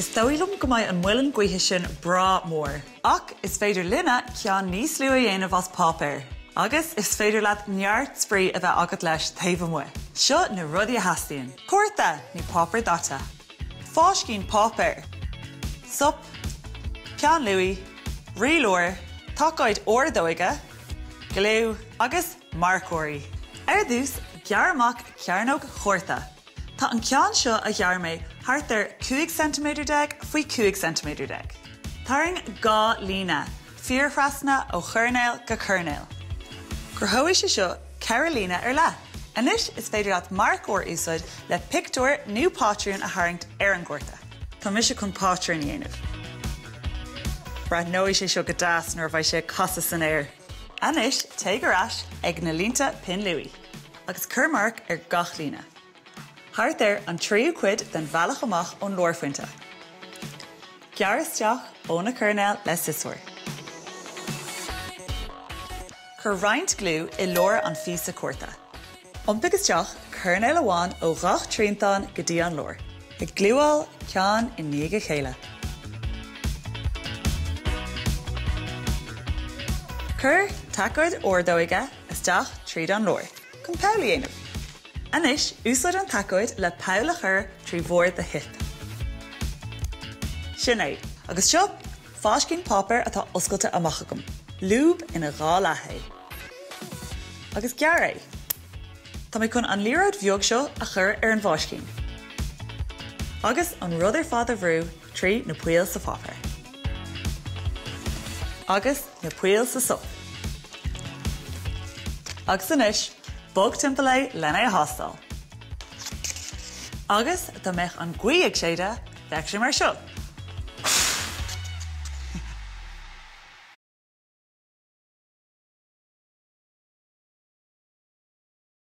Is dóigh liom go mbeidh an muileann gaoithe sin breá mór, ach is féidir linne ceann níos lú a dhéanamh as páipéar. Agus is féidir leat neart spraoi a bheith agat leis taobh amuigh. Seo na rudaí a theastaíonn, cárta nó páipéar daite, fáiscín páipéir, sop, peann luaidhe, rialóir, tacóid ordóige, gliú agus marcóirí. Ar dtús, gearr amach cearnóg chárta. Tá an ceann seo a ghearr mé thart ar 15 ceintiméadar faoi 15 ceintiméadar. Tarraing 2 líne fíorthrasna ó choirnéal go coirnéal. Cruthóidh sé seo 4 líne ar leith. Anois is féidir leat marcóir a úsáid le pictiúr nó pátrún a tharraingt ar an gcárta. Tá mise chun pátrún a dhéanamh. Breathnóidh sé seo go deas nuair a bheidh sé ag casadh san aer. Anois téigh ar ais ag na línte pinn luaidhe. agus cuir marc ar gach líne, thart ar an tríú cuid den bhealach amach ón lárphointe. Gearr isteach ó na coirnéil le siosúr. Cuir roinnt gliú i lár an phíosa cárta. Iompaigh isteach coirnéal amháin ó ghach triantán go dtí an lár, ag gliúáil ceann i ndiaidh a chéile. Cuir tacóid ordóige isteach tríd an lár chun poll a dhéanamh. Anois, úsáid an tacóid le poll a chur trí bharr do shoip. Sin é. Agus seo fáiscín páipéir atá oscailte amach agam. Lúb ina dhá leath é. Agus gearr é. Tá mé chun an liathróid bheag seo a chur ar an bhfáiscín. Agus an rud ar fad a bhrú trí na poill sa pháipéar. Agus na poill sa sop. Agus anois, bog timpeall é len é a thástáil. Agus dá mbeadh an ghaoth ag séideadh, bheadh sé mar seo.